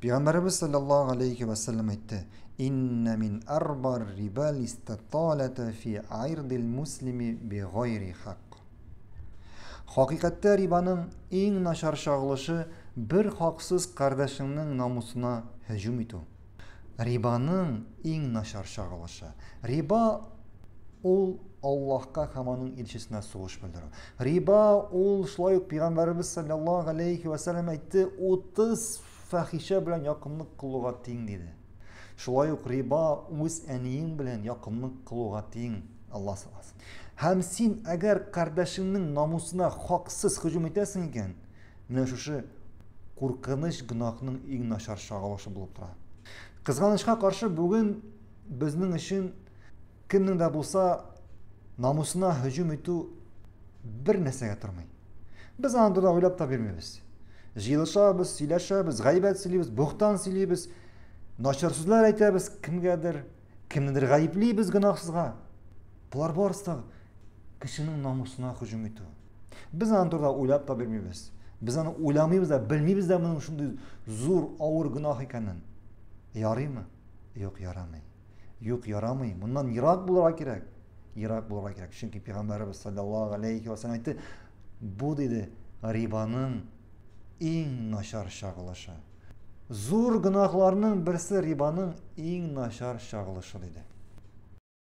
Пәйгамбәребез саллаллаһу алейхи ва саллям әйтте: "Инна мин арбар рибал истаталата фи айрдил муслими би гайри хак." Хакыйкатьтә рибаның иң начар чагылышы бер хаксыз кардәшеңнең намусына һөҗүм итү. Рибаның иң начар чагылышы. Риба ул Аллаһка һәм аның илчесенә сугыш белдерү. Риба ул шулай ук пәйгамбәребез саллаллаһу алейхи ва саллям әйтте, 30 фахишә белән якынлык кылуга тиң диде. Шулай ук риба үз әниең белән якынлык кылуга тиң. Алла сакласын. Һәм син әгәр кардәшеңнең намусына хаксыз һөҗүм итәсең икән, Менә шушы куркыныч гөнаһның иң начар чагылышы булып тора. Кызганычка каршы, бүген безнең өчен кемнең дә булса намусына һөҗүм итү бер нәрсәгә тормый. Без аны турында уйлап та бирмибез. Җыелышабыз, сөйләшәбез, гайбәт сөйлибез, бохтан сөйлибез, начар сүзләр әйтәбез кемгәдер, кемнедер гаеплибез гөнаһсызга. Болар барысы да кешенең намусына һөҗүм итү. Без аның турында уйлап та бирмибез. Без аны уйламыйбыз да, белмибез дә моның шундый зур, авыр гөнаһ икәнен. Ярыймы? Юк, ярамый. Юк, ярамый. Моннан ерак булырга кирәк. Ерак булырга кирәк. Чөнки пәйгамбәребез саллаллаһу алейхи ва саллям әйтте, бу диде, рибаның иң начар чагылышы. Зур гөнаһларның берсе рибаның иң начар чагылышы диде.